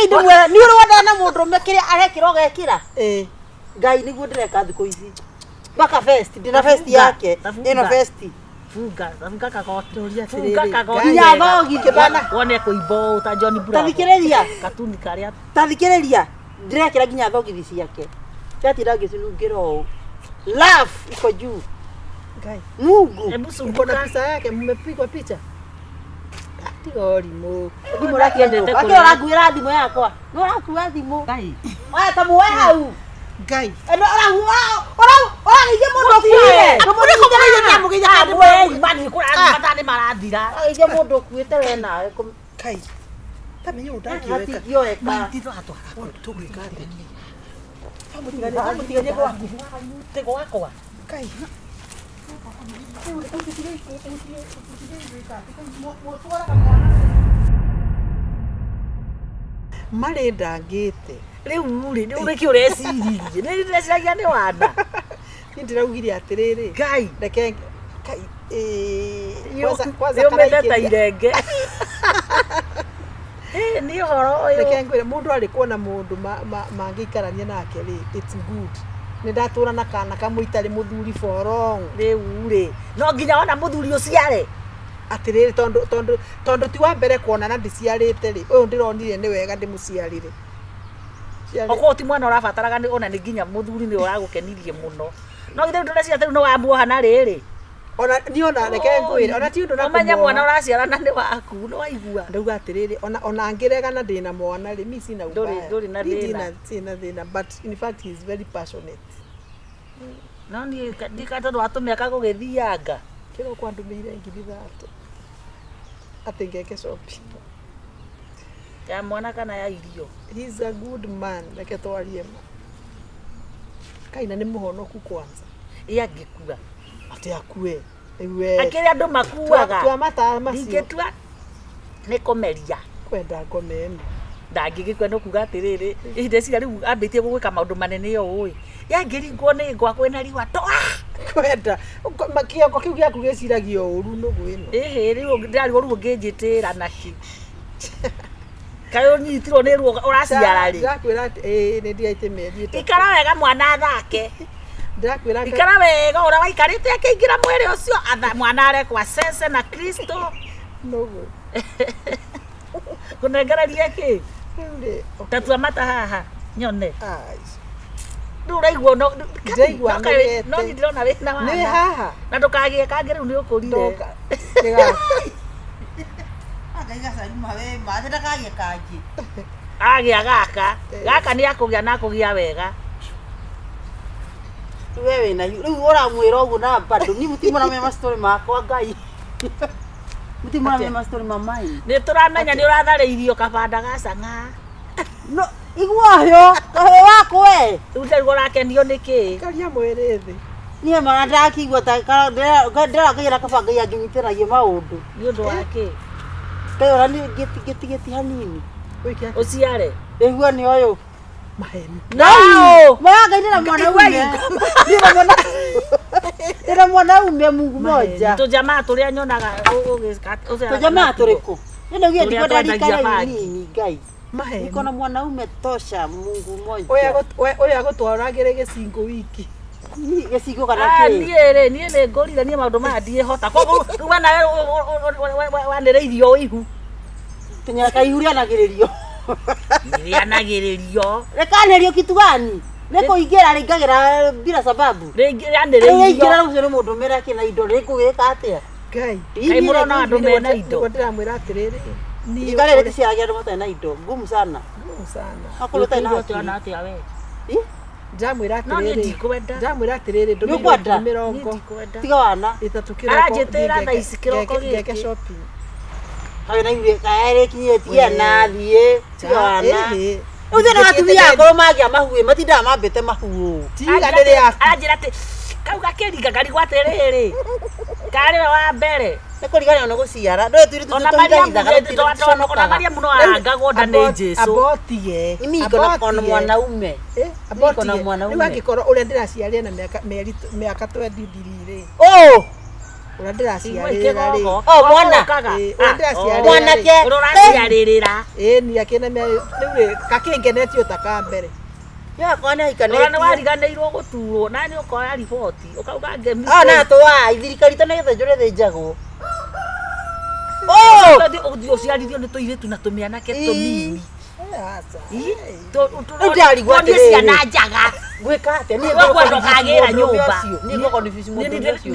Reke ndĩmwĩre, nĩ ũrĩ wendana na mũndũrũme kĩrĩa arekĩra ũgekĩra? Ĩĩ. Ngai nĩguo ndĩreka thikũ ici. Mpaka vest, ndĩna vest Bunga, yake. bunga. Ĩno vest. Bunga, bunga kagoti. Ndũria Bunga atĩrĩrĩ, kagoti. Nginya wega. thogi, kĩbana. Wone kũimba ũũ ta John Bravo. Tathikĩrĩria. Katuni karĩa Tathikĩrĩria. Ndĩrekĩra nginya thogithi ciake. Ndatinda ngĩcinungĩra ũũ. Love iko juu. Ngai. Mungu. Hebu Uko na sunguka. picha yake, mmepigwa picha? Tiga ũrimũ. Thimũ ũrakĩendete kũrĩa. kũrĩa. Ũrakuĩra thimũ yakwa. Nĩ ũrakua thimũ. Ngai. Oya ta muoe hau. Ngai. Eno ũrageithia mũndũ ũkuire. Mathaa nĩ marathira. Ũrageithia mũndũ ũkuĩte we nawe. Ngai. Ta menye ũndũ ndangĩweka. Hatingĩoeka. Tũgwĩka atĩa? Wamũtiganie gwaku. Tĩ gwakwa. Ngai. Marĩ ndangĩte. Rĩu rĩ, rĩu nĩkĩ ũreciririe? Nĩ ndĩreciragia nĩ wana. Niĩ ndĩraugire atĩrĩrĩ. Ngai. Reke Ngai. Ĩĩ, kwanza- kwanza Nĩ ũmĩte ta karaikĩria. irenge. Ĩ, nĩ ũhoro ũyũ. Reke ngwĩre mũndũ arĩ kuona mũndũ mangĩikarania nake rĩ, it's good. Nĩ ndatũra na kana kamwe itarĩ mũthuri for long. Rĩu rĩ, no nginya wona mũthuri ũciare. Atĩrĩrĩ tondũ tondũ tondũ ti wa mbere kuonana ndiciarĩte rĩ, ũyũ ndĩronire nĩ wega ndĩmũciarĩre. Ciarĩ- Okorwo ti mwana ũrabataraga nĩ ona nĩ nginya mũthuri nĩ ũragũkenirie mũno. No githĩ rĩu ndũreciria atĩ rĩu nĩ wamuoha na rĩrĩ. Ona niĩ ona reke ngwĩre, ona ti ũndũ na Ũmenye mwana kũmuoha. ũraciarana nĩ waku, nĩ waigua. Ndauga atĩrĩrĩ, ona ona ngĩregana ndĩna mwana rĩ, mi sina Ndũrĩ- ubaya. ndũrĩ na Niĩ thĩna. Sina thĩna, but in fact he is very passionate. No niĩ ndika tondũ wa tũmĩaka gũgĩthianga. Kĩroko andũmĩire 30,000 atĩ ngeke shopping. Ya mwana kana ya irio. He's a good man, reke twarie ma. Kaina nĩ mũhonoku kwanza. Ĩ angĩkua. Atĩ akue. Rĩu we. Akĩrĩ andũ makuaga. Tua mataa macio. Ndingĩtua nĩ kũmeria. Kwenda ngome ĩno. Ndangĩgĩkua nĩ kuga atĩrĩrĩ, ihinda rĩu ambĩtie gũgwĩka maũndũ manene ũũ ĩ. Yangĩringwo nĩ ngwa kwĩna riũa toa. Kwenda. Kĩongo kĩu gĩaku gĩciragia ũru nũgũ ĩno. Ĩhĩ rĩu ndĩrarigwo rĩu ũngĩnjĩtĩra nakĩ. Kaĩ ũnyitirwo nĩ ruo ũraciara rĩ. Ndĩrakwĩra atĩ ĩĩ nĩ ndigaite mĩeri ĩtatũ. Ikara wega mwana athake. Ndĩrakwĩra atĩ Ikara wega ũrĩa waikarĩte akĩingĩra mwĩrĩ ũcio atha mwana arekwa cece na Kristo. nũgũ. Kũnengereria kĩ? Rĩu rĩ. Tatua mata haha nyone. Ai. Rĩu ũraigua no Ndĩraigua no nogete. no niĩ ndĩrona wĩna Nĩ wana. haha. Na ndũkagĩe kangĩ rĩu nĩ ũkũrire. Ndoka. Kĩga. Ngai gacarima we ma ndakagĩe kangĩ. Agĩa gaka. Gaka nĩ akũgĩa na akũgĩa wega. Rĩu we wĩna rĩu ũramwĩra ũguo na bado ni mũtimũramenya mastori makwa Ngai. Mũtimũramenya mastori ma mine. Nĩ tũramenya nĩ ũratharĩirio kabanda ga cang'aa. No igua hyo kahĩ wako we. Rĩu ndĩraigua ũrakenio nĩ kĩ? Karia mwĩrĩ thĩ. Niĩ mara ndakigua ta ndĩra Ngai na kaba Ngai angĩnyitĩragie maũndũ. Nĩ ũndũ wa kĩ? Ngai ona nĩ ngĩti gĩti hanini. Wĩke atĩa? Ũciare. Ĩgua nĩ ũyũ. Maheni. No! Maya Ngai ndĩna mwanaume. Ndĩna mwana Ndĩna mwanaume Mungu moja. Tũjamaa tũrĩa nyonaga ũgĩka. Tũjamaa tũrĩkũ? Nĩ ndaugire Tũrĩa ndikwenda rika twendagia rĩu bangi. nini Ngai. Maheni. Niko na mwanaume tosha Mungu moja. Ũyũ agũtwaragĩre gĩcingo wiki. Gĩcigo kana Ah, kĩ? niĩ rĩ niĩ nĩ ngũrire niĩ maũndũ maya ndiĩhota koguo rĩu we nawe wanĩrĩirio ihu Tũnyaka ihu rĩanagĩrĩrio. rĩanagĩrĩrio Rekanĩrio kitu gani? Nĩ kũingĩra rĩingagĩra bila sababu. rĩanĩrĩirio Rĩingĩra rũcio nĩ mũndũ mera kĩna indo rĩkũgĩka atĩa? Ngai. Kaĩ mũrona andũ mena indo Nĩguo ndĩramwĩra atĩrĩrĩ. Niĩ Iga rĩrĩ rĩciaragia andũ matarĩ na indo ngumu sana. Ngumu sana. Akorwo ũtarĩ na Ũkĩigua hakiri. ũtĩona atĩa we Ĩ? Ndĩramwĩra no niĩ atĩrĩrĩ. ndikwenda Ndĩramwĩra atĩrĩrĩ Nĩ ũkwenda? ndũmĩirwo mĩrongo Niĩ ndikwenda Tiga wana. ĩtatũ kĩroko. Aranjĩtĩra thiĩ thaa ici kĩroko ngeke gĩkĩ. shopping. Kaĩ na ihu kaĩ rĩkinyĩtie na thiĩ. Tiga wana. Ĩhĩ. Rĩu thĩna wa atumia akũrũ magĩa mahu ĩ matindaga mambĩte mahu ũũ. Tiga ndĩrĩ yaku. Aranjĩra atĩ kau gakĩringa ngarigwo atĩrĩrĩ karĩ we wa mbere Nĩ kũriganĩrwo nĩ gũciara. Ndũĩ tũirĩtu ona tũtũ Mariamu ona Mariamu no arangagwo nda nĩ Jesũ Abotige. Mimi iko na ona mwanaume. Niko na mwanaume. Rĩu angĩkorwo ũrĩa ndĩraciarire na mĩaka mĩeri mĩaka 23 rĩ. Oh! Ũrĩa ndĩraciarĩrĩra rĩ. Oh, mwana. Ĩ, ũrĩa ndĩraciarĩrĩra rĩ. Mwanake. Ũraciarĩrĩra. Ĩ ni akĩna mĩeri rĩu rĩ gakĩngenetio ta ka mbere. Yakwa nĩ Ũrĩa nĩ aikanĩtie. wariganĩirwo gũturwo na nĩ ũkoya riboti ũkauga ngemi. Ona twa thirikari to nĩgetha njũre thĩnjagwo. Oh! Ũthiĩ ũciarithio nĩ tũirĩtu na tũmĩanake Ĩ. tũnini. Eh, aca. Ĩ, Rĩu ndĩrarigwo tuonie atĩrĩrĩ. ciana njaga. Gwĩka atĩa? Niĩ We kwenda ũkagĩra nyũmba. Niĩ ngũkonfuse mũndũrũme ũcio.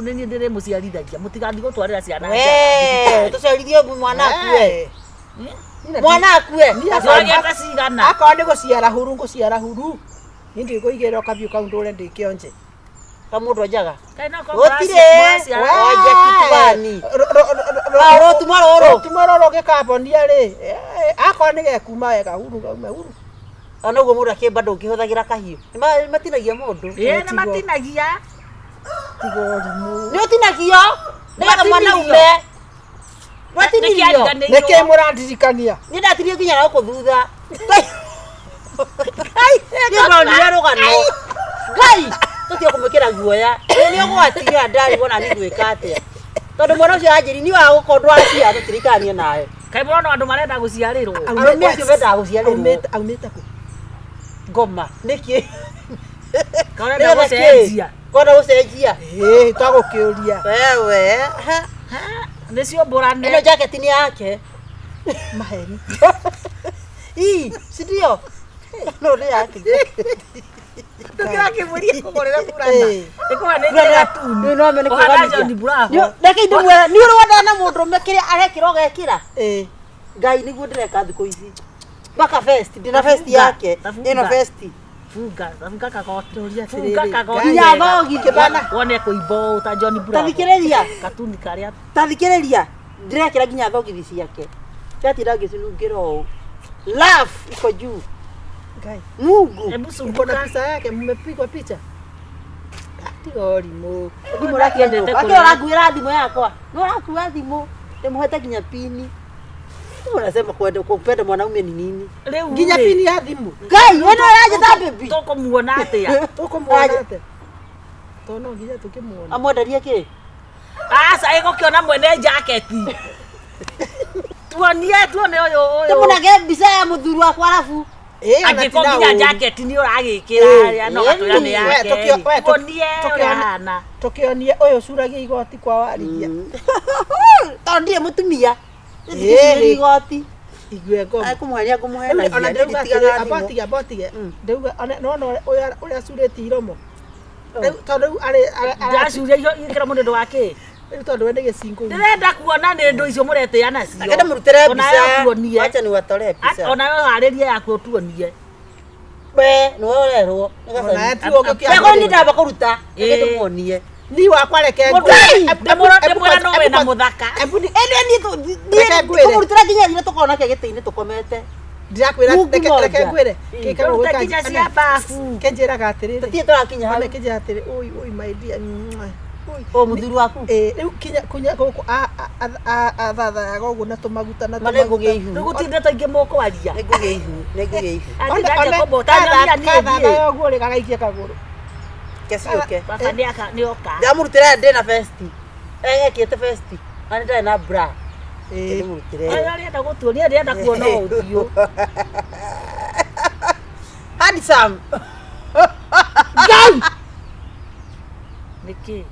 Nĩ niĩ ndĩrĩmũciarithagia mũtigathiĩ gũtwarĩra ciana Wee, tũciarithie mwana akue. Eh. Mwana akue. Twagĩte cigana. Akorwo nĩ gũciara huru ngũciara huru. Niĩ ndigũigĩrĩra kabiũ kau ndũre ndĩ kĩonje. Kamũndũ njaga. Kaĩ no korwo Gũtirĩ. mũraciara- Oja kituani. Ah, rũtuma rũrũ. Rũtuma rũrũ gĩkambonia rĩ. Akorwo nĩ gekuma wega huru gaume huru. Ona ũguo mũndũ akĩmba ndũngĩhũthagĩra kahiũ. Nĩ matinagia mũndũ. Ĩ, nĩ matinagia. Tiga ũrimũ. Nĩ ũtinagio. Nĩgetha mwana Watinirio. ume. Watinirio. Nĩkĩariganĩirwo. Nĩkĩ mũrandirikania? Nĩ ndatirio nginya na gũkũ thutha. Nĩ ndonire rũgano. Ngai tũtige kũmwĩkĩra guoya. Ĩ nĩ ũgwatiga ndarigwo na niĩ ngwĩka atĩa. Tondũ mwana ũcio anjĩri niĩ wa gũkorwo ndwaciara tũtirikanie nawe. Kaĩ mũrona andũ marenda gũciarĩrwo. Arũme acio mendaga gũciarĩrwo. Aumĩte kũ? Ngoma. Nĩkĩ? Kaĩ ũrenda gũcenjia. Kwenda gũcenjia. Ĩ, twagũkĩũria. Wewe. Ha. Ha, Nĩcio mbũrane. Ĩno jacket nĩ yake. Maheni. Ii, si ndio? No nĩ yake. Tũkĩrakĩmũria kũgũrĩra burana. Ĩ. Ĩkũhanĩte gatuni. Nĩ no mene Ũhana John Bravo. Reke ndĩmwĩre, nĩ ũrĩ wendana na mũndũrũme kĩrĩa arekĩra ũgekĩra? Ĩ. Ngai nĩguo ndĩreka thikũ ici. Mpaka vest, ndĩna vest Bunga, yake. tabunga. Ĩno vest. Bunga, bunga kagoti. Ndũria Bunga atĩrĩrĩ, kagoti. Nginya thogi. Kĩbana. Wone kũimbo ta John Bravo. Tathikĩrĩria. Katuni karĩa Tathikĩrĩria. Ndĩrekĩra nginya thogithi ciake. Ndatinda ngĩcinungĩra ũũ. Love iko juu. Ngai. Mungu. Hebu Uko na sumbuka. picha yake, mmepigwa picha? Ah, Tiga ũrimũ. Thimũ ũrakia Endete nyũmba. kũrĩa. Akĩ ũrakuĩra thimũ yakwa. Nĩ ũrakua thimũ. Ndĩmũhete nginya pini. Unasema kwenda kupenda mwanaume ni nini? Rĩu Nginya rĩ, pini ya thimũ. Ngai, we no ũranjĩta baby. tũkũmuona atĩa? Tũkũmuona atĩa? Tondũ no nginya tũkĩmuona. Amwenderie kĩ? Aca ĩgũkĩona mwene jaketi. Tuonie tuone ũyũ ũyũ. Ndĩmũnenge mbica ya mũthuri wakwa arabu. Ĩ, ona Angĩkorwo ti na nginya ũũru. jaketi nĩ ũragĩkĩra arĩa no Ĩ, gatwĩra nĩ we, yake. tũkio- we, Tuonie ũrĩa tũkĩone- ahana. Tũkĩonie ũyũ ũcuragia igoti kwa warithia. Tondũ ndirĩ mũtumia. Ĩ, Ndirĩ igoti. Igue ngoma. Kũmũhenia Rĩu ngũmũhenagia. ona ndĩrauga Nditigaga atĩrĩ, amba thimũ. tige, amba tige. Ndĩrauga, ona- nĩwona ũrĩa ũrĩa acurĩtie iromo. Rĩu tondũ rĩu arĩ Ndacuria ikĩra mũndũ ũndũ wa kĩ? rĩu tondũ we nĩ gĩcingũ. Ndĩrenda kuona nĩ ndũ icio mũretĩa nacio. Reke ndĩmũrutĩre Onawe mbica. ũtuonie. Wacha niwatolee mbica. Onawe harĩrie yaku ũtuonie. We, nĩwe ũrerwo. Nĩ Ona gacani. tiwe ũngĩkĩambĩrĩria. Wego nĩ ndamba kũruta. Reke Ĩ. ndĩmuonie. Ni wakwa reke Ngai! Ndĩmwĩra no wĩna mũthaka. Ĩndĩ niĩ Reke ngwĩre. kũmũrutĩra nginya thire tũkorwo nake gĩtĩ-inĩ tũkomete. Ndirakwĩra Mungu reke moja. reke ngwĩre. Gĩkagwo Rute gwĩka- nginya cia babu. Kĩnjĩraga atĩrĩrĩ. Tũtirĩ tũrakinya hau. Ona kĩnjĩraga atĩrĩ, oi oi my dear. Mwah. Oi. Ũ mũthuri waku. Ĩ, rĩu kinya kunya gũkũ athathayaga ũguo na tũmaguta na Ma nĩngũgĩa ihu. Rĩu gũtirĩ ndeto ingĩ mũkwaria. Nĩngũgĩa ihu. Nĩngũgĩa ihu. Kathathayaga ũguo rĩ gagaikia kagũrũ. Keciũke. Baba nĩoka. Ndamũrutĩra ndĩ na vesti. Ekĩte vesti. Na nĩ ndarĩ na bra. Ĩ. Ndĩmũrutĩre. Ũyũ arenda gũtuonia ndĩrenda kuona ũthiũ. Handsome. Ngai! Nĩkĩ?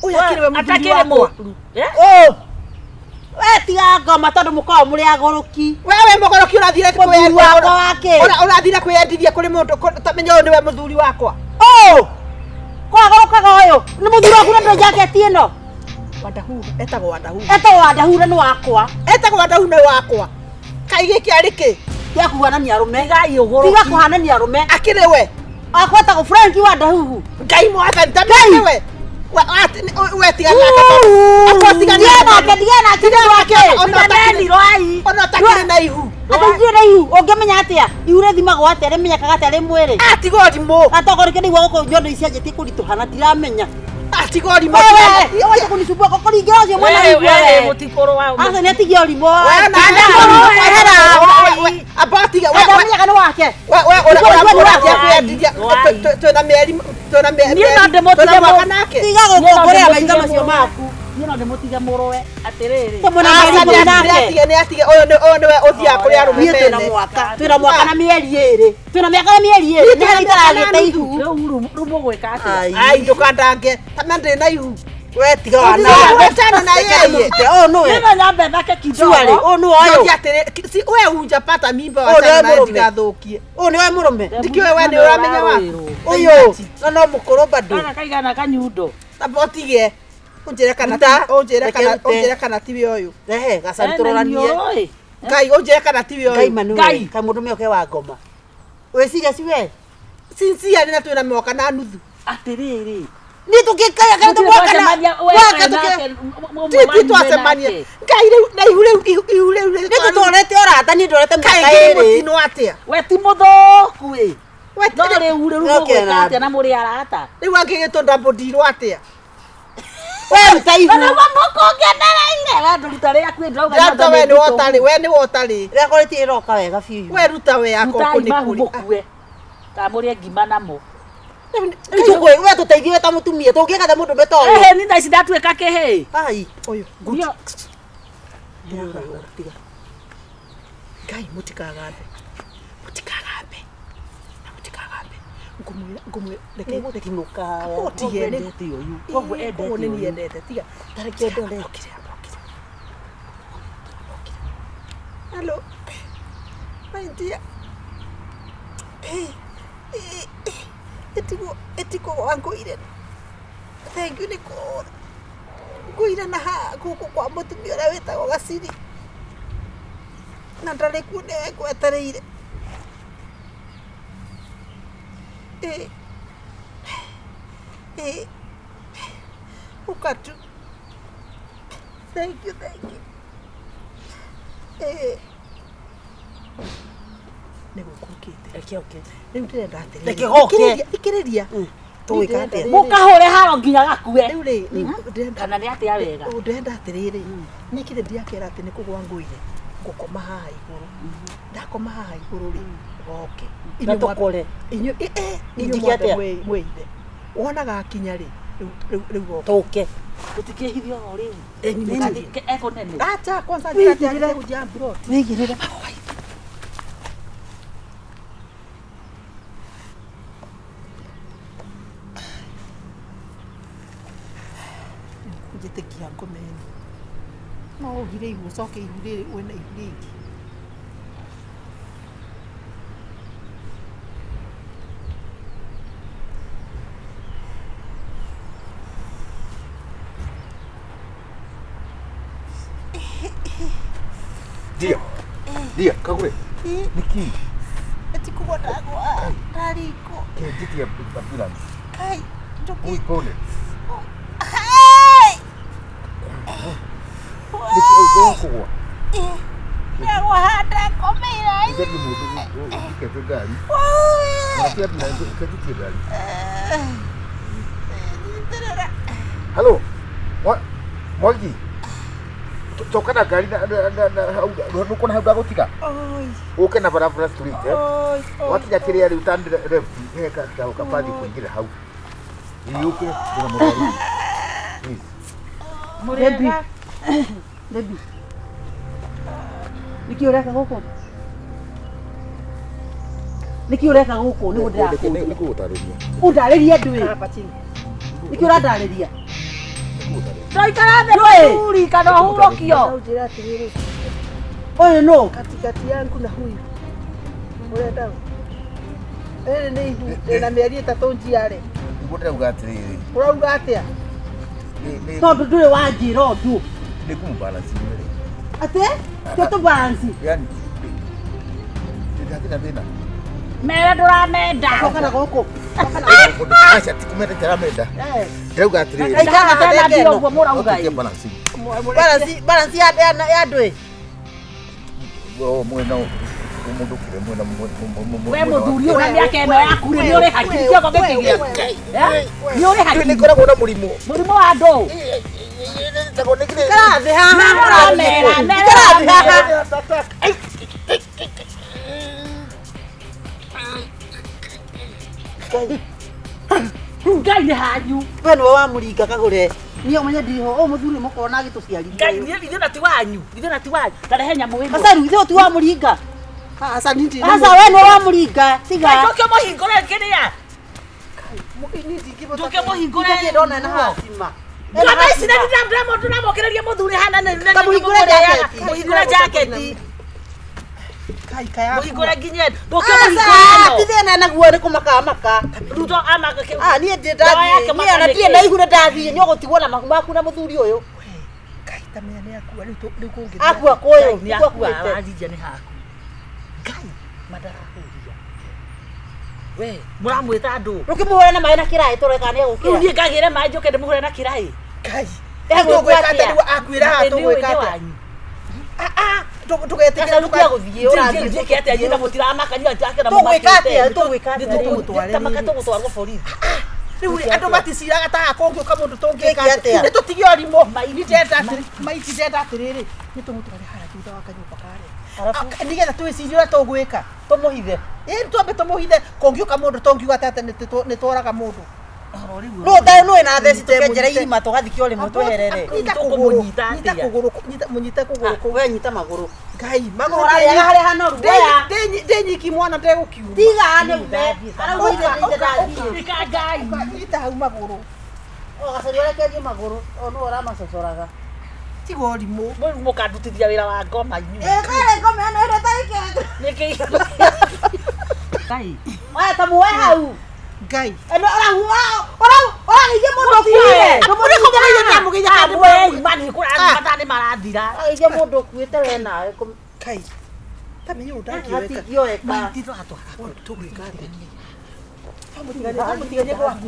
Ũyũ akĩrĩ we mũthuri Atakĩrĩ wakwa. mũru. Eh? Ũ. We tiga ngoma tondũ mũkoragwo mũrĩ agũrũki. We we mũgũrũki ũrathire Mũthuri wakwa wake. Ũrathire kwĩyendithia kũrĩ mũndũ ta menya ũyũ nĩwe mũthuri wakwa. Ũ. Kwagũrũkaga ũyũ. Nĩ mũthuri waku na ndũ jaketi ĩno. Wandahu, etagwo Wandahu. Etagwo Wandahura nĩ wakwa. Etagwo Wandahu nĩ wakwa. Kaĩ gĩkĩ arĩ kĩ? Tiga kũhanania arũme. Tigai ũgũrũki. Tiga kũhanania arũme. Akĩrĩ we. Wakwa etagwo Frank Wandahuhu. Ngai mwathani ta Ngai! nĩ we. We tiga nake tondũ- Akwa tiga Ndigana nake. nake, ndigana nake, nĩ wake. Ona ũtakĩrĩ- Tiganeni rwai. Ona ũtakĩrĩ na ihu. Atĩ ndirĩ na ihu, ũngĩmenya atĩa? Ihu rĩthimagwo atĩa? Rĩmenyekaga atĩa rĩ mwĩrĩ? Atiga ũrimũ. Atokorwo nĩkĩo ndaigua gũkũ nyondo ici cianjĩtie kũritũha na ndiramenya. Atiga ũrimũ. Wewe, wacha kunisumbua kwa kũringĩra ũcio mwana Wewe, ihu wewe, wewe. mũtikũrũa. Aca nĩ atigie ũrimũ. We na- Anda Amba atiga we- Andamenyaga nĩ wake. We we Nĩguo nĩ wake. ũrakwĩendiria twĩna mĩeri twĩna mĩeri Niĩ no ndĩmũtige twĩna mwaka nake. Tiga gũkũngũrĩra maitho macio maku. Niĩ no ndĩmũtige mũrũwe atĩrĩrĩ. Tũmũna mĩeri ikũmi nake. Nĩ atige ũyũ nĩ ũyũ nĩwe ũthiaga kũrĩ arũme Niĩ twĩna mene. mwaka. Twĩna mwaka na mĩeri ĩrĩ. Twĩna mĩaka na mĩeri ĩrĩ. Nĩ harĩa itaragĩte ihu. Rĩu rĩu mũgwĩka atĩa? Ai. Ai ndũkandange ta ndĩ na ihu. We tiga wana. Wachana na yeye. Ũyũ nĩwe. Niĩ no nyambe thake Surely, kidogo. ũyũ nĩwe ũyũ. Ndoria atĩrĩ, si we hujapata mimba Ũyũ nĩwe wachana naye mũrũme. ndigathũkie. Ũyũ nĩwe mũrũme. Ndikĩũĩ we nĩ ũramenya waku. Ũyũ. No no mũkũrũ bado. Gaka kaigana kanyundo. Tamba ũtige. Ũnjĩre kana ti Ruta. ũnjĩre Reke kana rute. ũnjĩre kana tiwe ũyũ. Rehe gacari Ena tũroranie. iniũrũ-ĩ. Ngai ũnjĩre kana tiwe Ngai ũyũ. manu. Ngai. Kai mũndũ mĩoke wa ngoma. Wĩciria si we? Sincerely na twĩna mwaka na nuthu. Atĩrĩrĩ. Niĩ tũkĩkaya kana Mũtirĩ mwaka na twacemania, we mwaka nake, tũkĩ ũmwe Ti wanyu twacemania. nake. Ngai rĩu na ihu rĩu ihu rĩu Nĩ tũtwarete ũrata niĩ ndorete Kaĩ mĩaka ngĩrĩ ĩrĩ. mũtino atĩa? We ti mũthũku ĩ. We No rĩu rĩu Oke, mũgwĩka na- atĩa na mũrĩ arata? rĩu angĩgĩtwo ndambũndirwo atĩa? We ruta ihu. Na nĩguo mũkũngenereire. We ndũruta rĩaku ĩ, ndĩrauga Ndĩraruta we nĩ nĩwe ũtarĩ, we nĩwe ũtarĩ. Rĩakwa rĩtirĩ rĩroka wega biũ. We ruta we yakwa Rutai kũ nĩ mahu kũrĩ. mũkue. Kana mũrĩe ngima namo. Rĩu tũkũĩ we tũteithie we ta mũtumia tũngĩka ta mũndũ ta ũyũ. Ehe, ni thaa ici ndatuĩka kĩhĩĩ. Ai. Ũyũ good. Niĩ- Tiga. Ngai mũtikagambe. Mũtikagambe. Na mũtikagambe. Ngũmwĩra ngũmwĩra reke reke Nĩgũtinũka. Ũtige nĩ Endete ũyũ. Koguo endete Koguo nĩ niĩ ũyũ. endete tiga. Ta reke ndore. Okire okire. Hello. My dear. Hey. Etiko etiko wangũire. Thank you nĩ kũũra. Ngũire na haha gũkũ kwa mũtumia ũrĩa wĩtagwo Gaciri. Na ndarĩ kuo nĩwe ngwetereire. Ĩ. Ĩ. Ũka tu. Thank you, thank you. Ĩ. Nĩ gũkũkĩte. Reke oke. Rĩu ndĩrenda atĩrĩrĩ. Reke goke. Thikĩrĩria, thikĩrĩria. Tũgwĩka atĩa? Mũkahũre haro nginya gakue. Rĩu rĩ, ndĩrenda Kana nĩ atĩa wega? ndĩrenda atĩrĩrĩ nĩ kĩrĩ ndiakera atĩ nĩ kũgwa ngũire ngũkoma haha igũrũ ndakoma haha igũrũ rĩ goke Na tũkore. inyuĩ eh, eh, inyuĩ Injike mwambe atĩa? mwĩithe wona gakinya rĩ rĩu rĩu goke Tũke. Tũtikĩhithio o rĩu. Nini. Eko nene. acha kwanza njira kujia plot Wĩigĩrĩre. njĩtĩkia ngome ĩno no ũgire ihu ũcoke ihu rĩrĩ wĩna ihu rĩngĩ Ndio. Ndio, kagure. Niki. etikugwa ndagwa ndariko Kenjitia ambulance. kai njũkĩ Ui pole. Hai! Niki ugo kugwa. Ndagwa handa ngomeire Ndio mundu ukete ngari. Na ti ambulance kenjitie ngari. nyitĩrĩra Hello. Wa Mwagi. Toka na ngari na na na hau nukona hau ndagũtiga. oi Uke na barabara street eh. oi oi Wakinya kĩrĩa rĩu turn left he ka ka kabathi kũingĩra hau. Iyuke ndĩna mũrwaru. Please. Mũrĩega. Baby. Nĩkĩ ũreka gũkũ? Nĩkĩ ũreka gũkũ nĩguo ndĩrakũria? Nĩngũgũtarĩria. Ũndarĩrie ndũĩ? hapa chini Nĩkĩ ũrandarĩria? Nĩngũgũtarĩria. Tũikara thĩ Ndũĩ. tũthuri kana ũhurũkio. Ũnjĩre atĩrĩrĩ Ũyũ nũ? katikati yangu na huyu ũrenda ũ? Rĩrĩ nĩ ihu rĩna mĩeri ĩtatũ njiare Nĩguo ndĩrauga atĩrĩrĩ. ũrauga atĩa Nĩ Tondũ ndũrĩ wanjĩra ũndũ. nĩ kũmũbalance inyuĩ. Atĩ? Tũ tũbalance. Yani hatirĩ thĩna. Mere ndũramenda. Coka na gũkũ. Aca ti kũmenda itaramenda. Eh. Ndĩrauga atĩrĩrĩ. Aikara Ndĩrauga theke mbia ĩno. ũguo mũrauga Tukie ĩ. balance. Balance balance ya ya ya ndũĩ. O mwena mũndũ kire mwena We mũthuri ũyũ na mĩaka ĩno yaku rĩ, nĩ ũrĩ hakiri kĩongo gĩkĩgĩa. Eh? Nĩ ũrĩ Nĩ hakiri. ngoragwo na mũrimũ. Mũrimũ wa ndũ. Ĩtagwo nĩ kĩrĩ. Ikara thĩ haha. Mere ũramera, mere Ikara thĩ ũramera. haha. Ngai. Ngai nĩ hanyu. We nĩwe wamũringa kagũre. Niĩ ũmenye ndirĩ ho, ũyũ mũthuri mũkorwo agĩtũciarithia. Ngai ithuĩ na ti wanyu. Ithuĩ na ti wanyu. Tarehe nyamũ ĩno. Gacaru ithuĩ ti wamũringa. Aca niĩ ndirĩ Aca we nĩwe wamũringa. Tiga. Ngai njũke mũhingũre kĩrĩa. Niĩ ndingĩhota Njũke mũhingũre. Ndirĩ ndona na hacima. Ngoma ici nĩ ndĩramũkĩrĩria mũthuri hana nĩ Ta mũhingũre jaketi. Mũhingũre jaketi. Kai kaya. Mũhingũre nginya ndũke Aca mũhingũre ĩno. ti thĩna naguo nĩ kũmaka maka. Ruto amaka kĩ. Ah niĩ ndĩ Ndawa yake ndathiĩ. Niĩ maka ona nĩkĩ? ndirĩ na ihu nĩ ndathiĩ. Nĩ ũgũtigwo na mahu maku na mũthuri ũyũ. Kai ta menya nĩ akua rĩu rĩu kũngĩthiĩ. Akua kũyũ. Nĩ akua ararithia nĩ haku. Ngai mandarakũria. We mũramwĩta andũ. Rũkĩmũhũra na maĩ na kĩraĩ tũrore kana nĩ Rĩu egũkĩra. niĩ ngagĩre maĩ njũke ndĩmũhũre na kĩraĩ. Kai. Egwĩkwo Tũgwĩka atĩa atĩa? rĩu akuĩra haha Nĩ tũgwĩka atĩa? wanyu. Ah ah ndũgetĩkĩre Gacaru tiga gũthiĩ ũrathiĩ. Njĩke atĩa nyina mũtiramaka nyua ake na Tũgwĩka atĩa? Tũgwĩka atĩa? Tũmũtware Tamaka rĩrĩ. tũgũtwarwo borithi. Rĩu rĩ, andũ maticiraga ta haha kũngĩũka mũndũ tũngĩka Twĩke atĩa? Nĩ tũtige ũrimũ. Maiti. Niĩ ndĩrenda atĩrĩ- maiti ndĩrenda atĩrĩrĩ nĩ tũmũtware harĩa thutha wa kanyũmba karĩa. Arabu? Nĩgetha twĩcirie ũrĩa tũgwĩka. Tũmũhithe. Ĩĩ twambe tũmũhithe kũngĩũka mũndũ tũngiuga atĩ nĩ tworaga mũndũ. Nũ ũtarĩ nũ wĩna theci tũkenjera irima tũgathikio rĩmwe tweherere. Nyita kũgũrũ, Tũkũmũnyita nyita atĩa? kũgũrũ, nyita mũnyite kũgũrũ kũu. We nyita magũrũ. Ngai, magũrũ Ũrarĩaga harĩa hanoru. Oya. ndĩ nyiki mwana ndegũkiuma. Tiga nĩ ume. Arauga ithe ithe ndathiĩ. Ika Ngai. Nyita hau magũrũ. O gacaru arekerie magũrũ. O nũ ũramacocoraga. Tiga ũrimũ. Mũrĩ mũkandutithia wĩra wa ngoma inyuĩ. Ĩ kare ngoma ĩno ĩno tarĩki. Nĩkĩ? Ngai. Oya ta muoe hau. Ngai. Ĩno ũrageithia mũndũ ũkuire. Amwe imani kũrathiĩ nĩ marathira. Ũrageithia mũndũ ũkuĩte we nawe. Kai. Ta menye ũndũ ndangĩweka. Hatingĩoeka. Maiti tũratwara. Tũgwĩka atĩa? Twamũtiganie gwaku.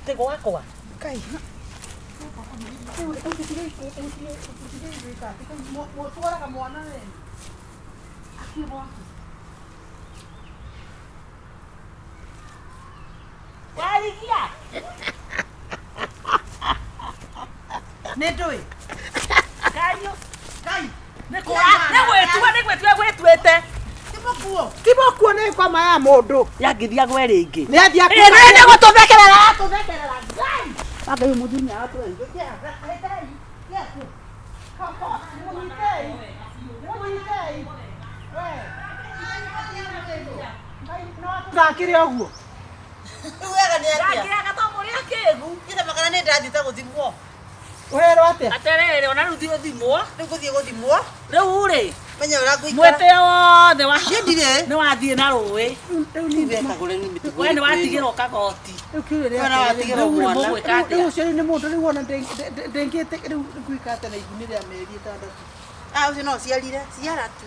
Tego wakwa. Kai. Twaraga mwana we. Warigia. Nĩ ndũĩ. Kanyu. Kai. Nĩ kũra. Nĩ gwĩtua nĩ gwĩtua gwĩtuĩte. Ti mũkuo nĩ ngoma ya mũndũ. Yangĩthia gwe rĩngĩ. Nĩ athiĩ Ĩ nĩ gũtũthekerera atũthekerera. Ngai. Anga mũthuri nĩ aratũgeithia. Ngakĩrĩ ũguo. Rĩu wega nĩ atĩa? Ndangĩaga to mũrĩ akĩgu. Ithe makana nĩ ndathiĩte gũthimwo. Ũrerwo atĩa? Aterere ona rĩu thiĩ ũthimwo. Rĩu ngũthiĩ gũthimwo. Rĩu rĩ Menye ũrĩa ngũikara. mwĩtĩo wothe wa Niĩ ndirĩ. nĩ wathiĩ na rũĩ. Rĩu Rĩu wekagũre rĩu mĩtugo We nĩ ĩrĩkũ ĩno? watigĩrwo kagoti. Rĩu kiugo rĩa Wena watigĩrwo Rĩu rĩ mwana. mũgwĩka Rĩu atĩa? ũcio rĩu nĩ mũndũ rĩu ona ndĩngĩte rĩu ngwĩka atĩa na ihu nĩ rĩa mĩeri ĩtandatũ. Ah, ũcio no ũciarire. Ciara tu.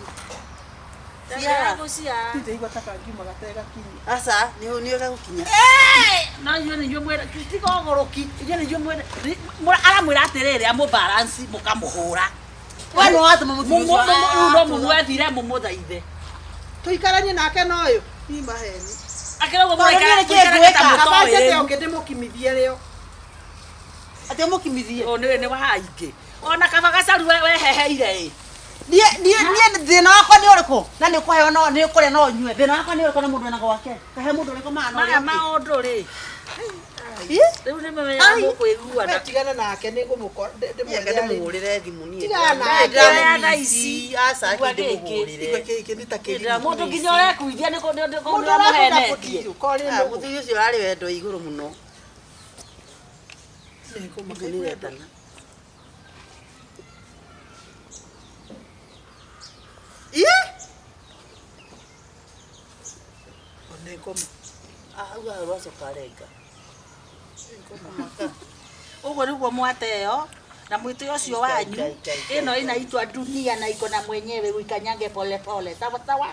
Ciara. Gũciara. Ndĩraigua ta kangiuma gategakinya. Aca, nĩ nĩ gagũkinya. No inyuĩ nĩ inyuĩ mwene tiga ũgũrũki inyuĩ nĩ inyuĩ mwene aramwĩra atĩrĩrĩ amũbalance mũkamũhũra. We nĩ watũma mũthuri ũcio. Rĩu no mũmwethire mũmũthaithe. Tũikaranie nake na ũyũ. Ni maheni. Akĩrauga Tondũ niĩ mũraikara nĩkĩĩ mũikarage ta ngwĩka? Kaba njĩke mũtoĩ. ũngĩ ndĩmũkimithie rĩo. Atĩ ũmũkimithie. Ũyũ nĩ wa aingĩ. Ona kaba gacaru weheheire ĩ. Niĩ niĩ niĩ thĩna wakwa nĩ ũrĩkũ? Na nĩ ũkũheo no nĩ ũkũrĩa no ũnyue. Thĩna wakwa nĩ ũrĩkũ na mũndũ wĩna gwake? Kahe mũndũ ũrĩkũ maana Maya ũrĩa ũngĩ. maũndũ rĩ. Ĩ? Rĩu nĩ menyaga Ai. mũkwĩiguana. We tigana nake nĩ ngũmũkora Niĩ ndĩmwethe anga ndĩmũhũrĩre thimũ niĩ. Tigana nake. Ndĩramũmici. Ici, aca Igua ake gĩkĩ. ndĩmũhũrĩre. Igua gĩkĩ nĩ ta kĩrimũ. Mũndũ nginya ũrekuithia nĩ Mũndũ ũrakũenda ũramuhenetie. kũtithio, korĩ Ah, nũgũ. mũthuri ũcio arĩ wendo igũrũ mũno. Nĩngũmaka. Thimũ nĩ ĩretana. Ĩ? Nĩngũma. Ah, hau hau rwacoka arenga. Ũguo nĩguo mwateo na mwĩtĩo ũcio wanyu Ngai, Ngai, Ngai, ĩno inaitwa dunia na iko na mwenyewe uikanyange polepole sawa sawa.